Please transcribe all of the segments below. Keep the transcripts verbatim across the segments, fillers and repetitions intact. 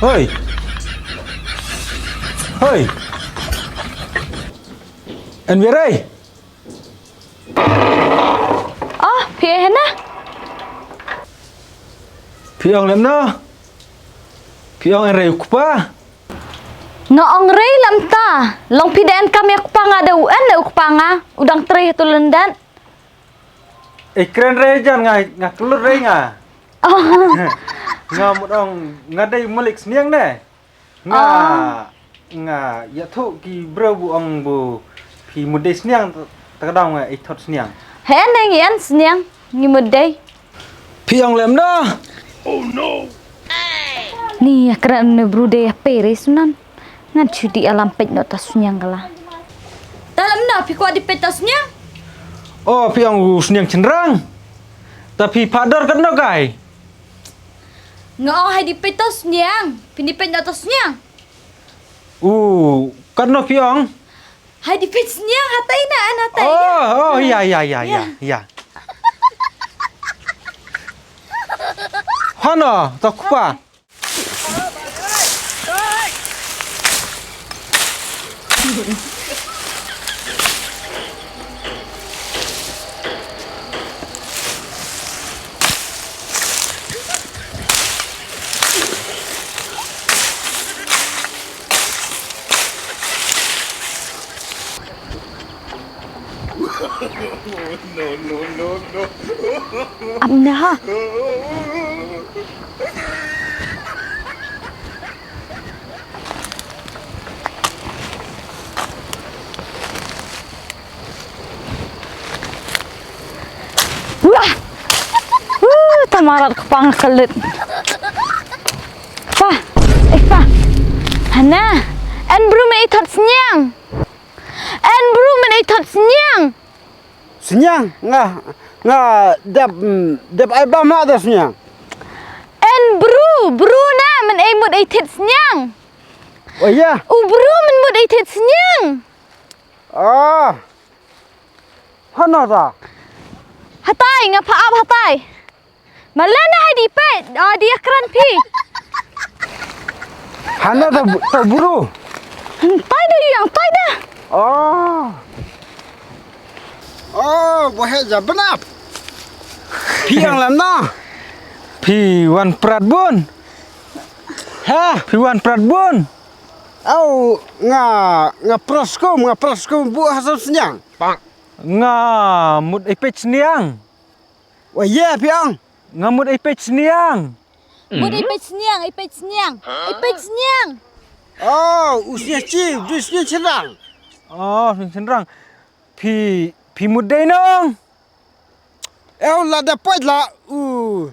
Hoi. Hoi. En Biarai. Oh, phi hena? Phi ong lem no. Phi ong en rei u kpa. Nga ong rei lem ta. Long phi da en kam ïa u kpa nga da u en da u kpa nga. U dang trei ha tu lyndet. Eh, kren rei jan nga, nga klut rei nga. Oh. Nga mut ong, nga dei malik sniang ne. Nga, ah, nga, ïathuh ki briew bu ong bu, phi mut dei sniang, ta ka daw nga ithot sniang. He ne ngi en sniang, ngi mut dei. Phi ong lem da. Ni ïa kren ne bru dei ïa pere sunan. Ngan shu dih alam peit noh ta sniang kala. Ta lem noh phi kwah dih peit ta sniang? Oh, phi ong u sniang chynrang. Ta phi phah dor katno kai? Nga ong hai dih peit ta sniang. Phin dih peit noh ta sniang. Uh, katno phi ong? Hai dih peit sniang hatai na an hatai. Oh, oh, ïa, ïa, ïa, ïa, ïa. Hano, ta kpa. Amna ha. Wah. Uh, tamarat kpang kelit. Pa, eh pa. Hana, en bru me ithot sniang. En bru me ithot sniang. Sniang nga, nga dep, mm, dep ai ba ma da sniang. En bru, bru na men ai mut ai tit sniang. Oh ya. U bru men mut ai tit sniang. Ah. Hano ta? Hatai nga pha ap hatai. Malena hai di peit, ah, di akran phi. Hana ta, ta buru. Tai da yang, tai da. Oh. Oh, bohe ja benap. Phi yang lam na. Phi wan prat bun. Ha? Phi wan prat bun. Au, nga, nga pras kum, nga pras kum bu hasam sniang. Nga mut ipit sniang. Wa ye phi ong. Nga mut ipit sniang. Mut ipit sniang, ipit sniang. Ipit sniang. Oh, u sniang chi, du sniang chynrang. Oh, sniang chynrang. Phi, phi mut dei nong. Eu la da poi la u.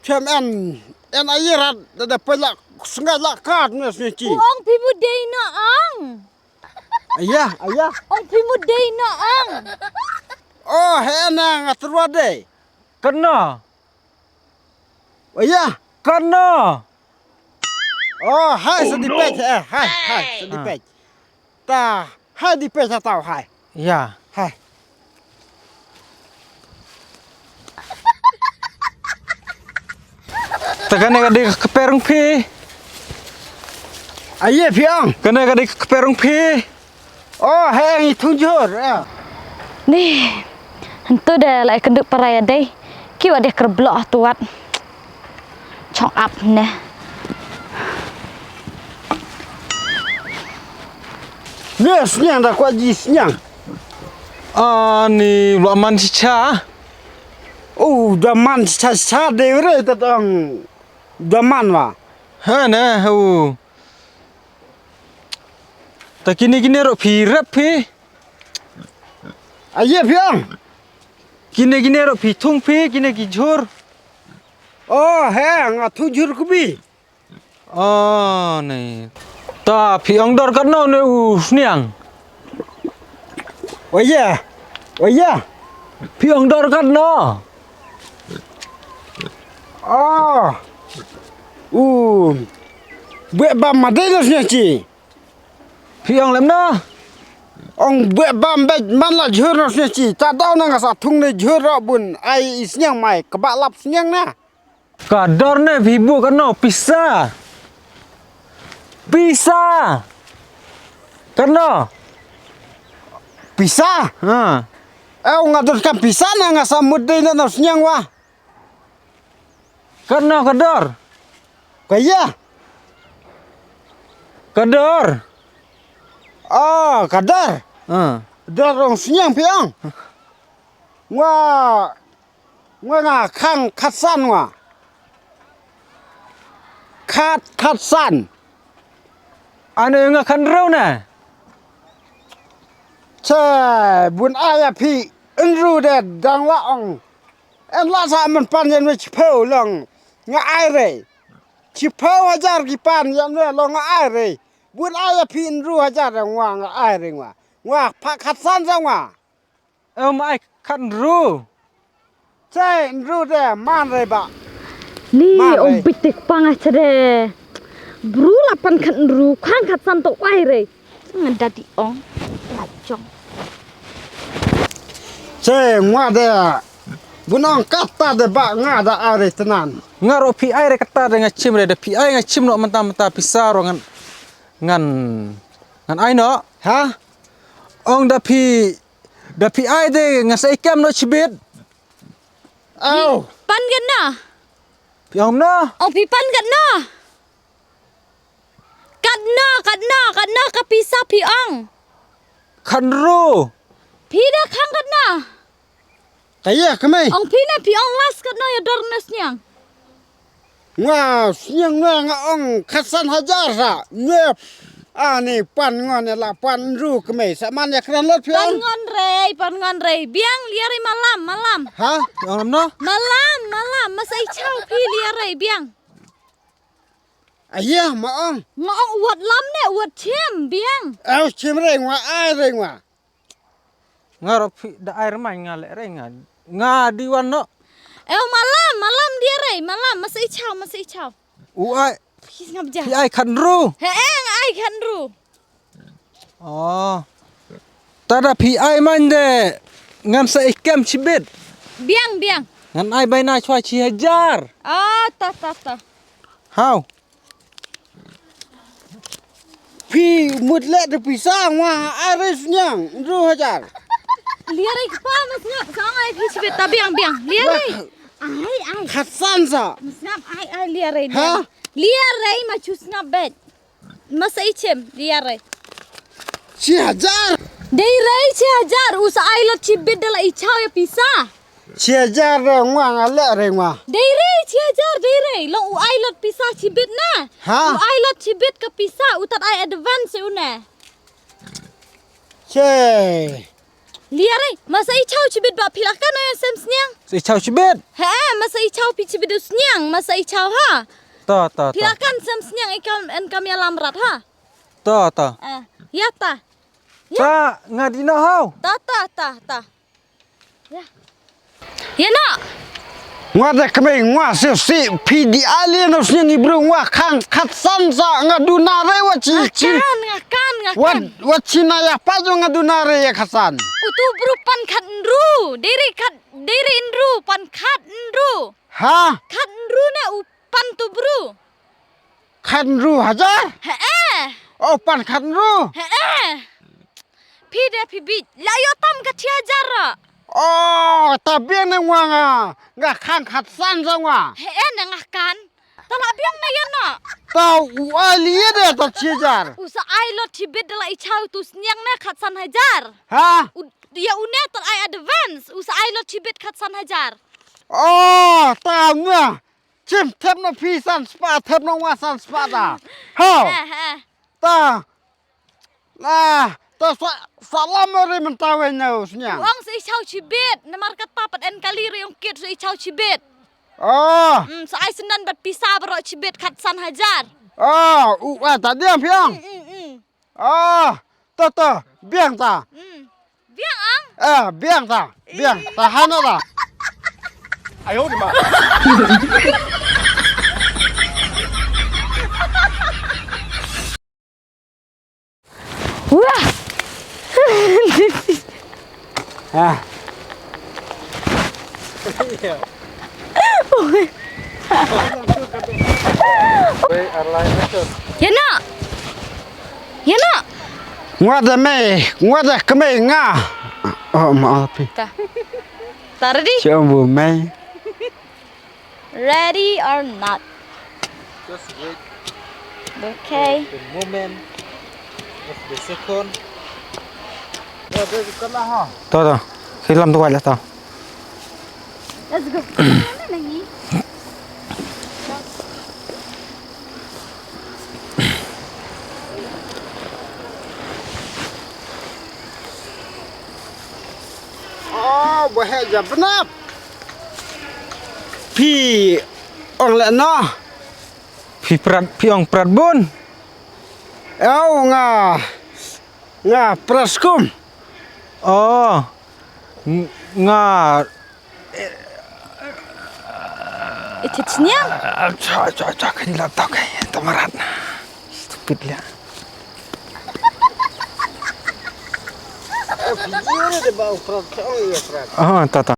Chem en, en ayirat la da poi la sngai la kat ne sniang chi. U ong phi mut dei nong. Aya, aya. Ong phi mut dei no ang. Oh, he na nga trua dei. Kano? Aya. Kano? Oh, hai sa di pech, eh, hai, hai sa di pech. Ta, hai di pech sa tau hai. Ya. Hai. Ta kane ka dei ka kperong phi. Aye phi ong. Kane ka dei ka kperong phi. Oh, he ngi thung jor. Ni. Hantu de lai kendu parai dei. Ki wa de kerblo tuat. Chong ap ne. Ne sniang da kwa ji sniang. Ani wa man chicha. Oh, da man cha cha de re ta tong. Da man wa. Ha ne, oh. Ta kini kini ro phi rep phi. Aye phi ang. Kini kini ro phi thung phi, kini ki jhur. Oh, he, nga thung jhur kubi. Oh, ne. Ta phi ong dor katno ne u sniang. Oya. Oya. Phi ong dor katno. Oh. U. Bue ba ma dei no sniang chi. Phi ong lem no. Ong beh bam bej man la jhur no sne chi. Ta daw na nga sa thung ne jhur ro bun ai i sniang mai kaba lap sniang na. Ka dor ne phi bu kano pisa. Pisa. Kano. Pisa? Ha. Eh, nga dor kam pisa na nga sa mut dei na no sniang wa. Kano ka dor. Ka ya. Ka dor. Oh, ka dor. Ha. Dor ong sniang phi ong. Nga, nga nga khang khatsan nga. Khat, khatsan. Ane nga khan rau na. Che, bun aya phi, nru de dang la ong. En la sa man pan yen me chipeu long. Nga ai re. Chipeu hajar ki pan yen me long nga ai re. Bun aya phi nru hajar nga nga ai re nga. Nga pha khatsan sa nga. Em ai khan ru. Che nru de man re ba. Ni man ong re. Bitik pang a chade. Bru la pan khan ru khang khatsan to wai re. Nga dati ong. La jong. Che ngwa de. Bunong kata de ba nga da ai re tenan. Nga ro phi ai re kata de nga chim re de phi ai nga chim no menta menta pisa ro ngan ngan ngan ai no. Ha? Ong da phi Da phi ai de nga sa ikem no chibit. Au. Pan gat na. Phi ong no. Ong phi pan gat na. Kat na, kat na, kat na ka pisa phi ong. Khan ru. Phi da khang gat na. Kaya kemai. Ong phi ne phi ong las kat na ya dor na sniang. Nga sniang nga nga ong khatsan hajar sa. Nep. Ani pan ngon la pan ru kemai sa man ya kran lot phi ong. Pan ngon rei, pan ngon rei. Biang lia rei malam, malam. Ha? Phi ong lam no? Malam, malam. Masa i chau phi lia rei biang. Aya ma ong. Nga ong wat lam ne wat chim biang. Au chim rei nga ai rei nga. Nga ro phi da ai remai nga le re nga. Nga di wan no. Eh malam, malam dia re, malam masa i chau, masa i chau. U ai. Phi ngap ja. Phi ai khan ru. He eh nga ai khan ru. Oh. Tada phi ai man de. Ngan sa ikem chibit. Biang, biang. Ngan ai bai na chwa chi hajar. Ah, ta, ta, ta. How? Phi mut leh da pisa nga ai re sniang ru hajar. Lia re kpa mas ngap sa nga ai phi chibit ta biang biang. Lia re. Ai ai. Khatsan sa. Mas ngap ai ai lia re. Ha? Lia re ma chu sngap bet. Masa i chim lia re. Chi hajar. Dei re chi hajar u sa ai lot chibit da la i chau ya pisa. Chi hajar re ngwa nga leh re ngwa. Dei re chi hajar dei re long u ai lot pisa chibit na. Ha? U ai lot chibit ka pisa u tat ai advance u ne. Che. Lia re masa i chau chibit ba phi la kan ai sem sniang. Sa i chau chibit. He masa i chau phi chibit u sniang masa i chau ha. Ta ta ta. Phi la kan sem sniang i kam en kam ya lam rat ha. Ta ta. Eh, ya ta. Ta nga di na hau. Ta ta ta ta. Ya. Ya na. Ngwa da kemai ngwa si si phi di ali na sniang i bru ngwa khang khatsan sa nga du na re wa chi chi. Nga kan nga kan nga kan. Wa chi na ya pa jo nga du na re ya khatsan. Utu bru pan khat nru. Dei re khat dei re nru pan khat nru. Ha? Khat nru na u pan tu bru. Khat nru hajar? He eh. Oh pan khat nru. He eh. Phi de phi bit la yo tam ka chi hajar ra. Oh ta biang ne ngwa nga nga khang khatsan sa ngwa. He eh ne nga kan. Ta la biang ne yan na. Ta u ai li de ta chi hajar. U sa ai lot chibit da la i chau tu sniang ne khatsan hajar. Ha? U ya u ne ta ai advance u sa ai lot chibit khatsan hajar. Oh ta nga. Chim thep no phi san spa thep no ngwa san spa ta. Ho. Eh eh. Ta. Na ta sa sa lam ri men ta wen no sniang. Wang sa i chau chibit namar kata pat en kali ri ong kit sa i chau chibit. Oh. Hmm sa ai senan bat pisa bro chibit khatsan hajar. Oh u a ta diam phi ong. Hmm hmm hmm. Ah, ta ta, biang ta. Hmm. Biang ang? Ah, biang ta. Biang ta hana ta. Ayo ni ma. Wah. Ah. Ïa na. Ïa na. Ngwat da mei, ngwat da kmei nga. Oh, ma phi. Ta. Ta ready? Chong bu mei. Ready or not? Just wait. Okay. The moment of the second. To, to. Khilam tu wala to. Let's go. Oh, bahaya benar. Phi ong leh noh. Phi prat, phi ong prat bun. Au nga, nga prat skum. Oh, ng-, nga. Iti chniang. Cha, cha, cha, kani laptop kai, tamarat. Stupid lia. Oh, video ni dia bau prat, ong ya prat. Oh, ta, ta.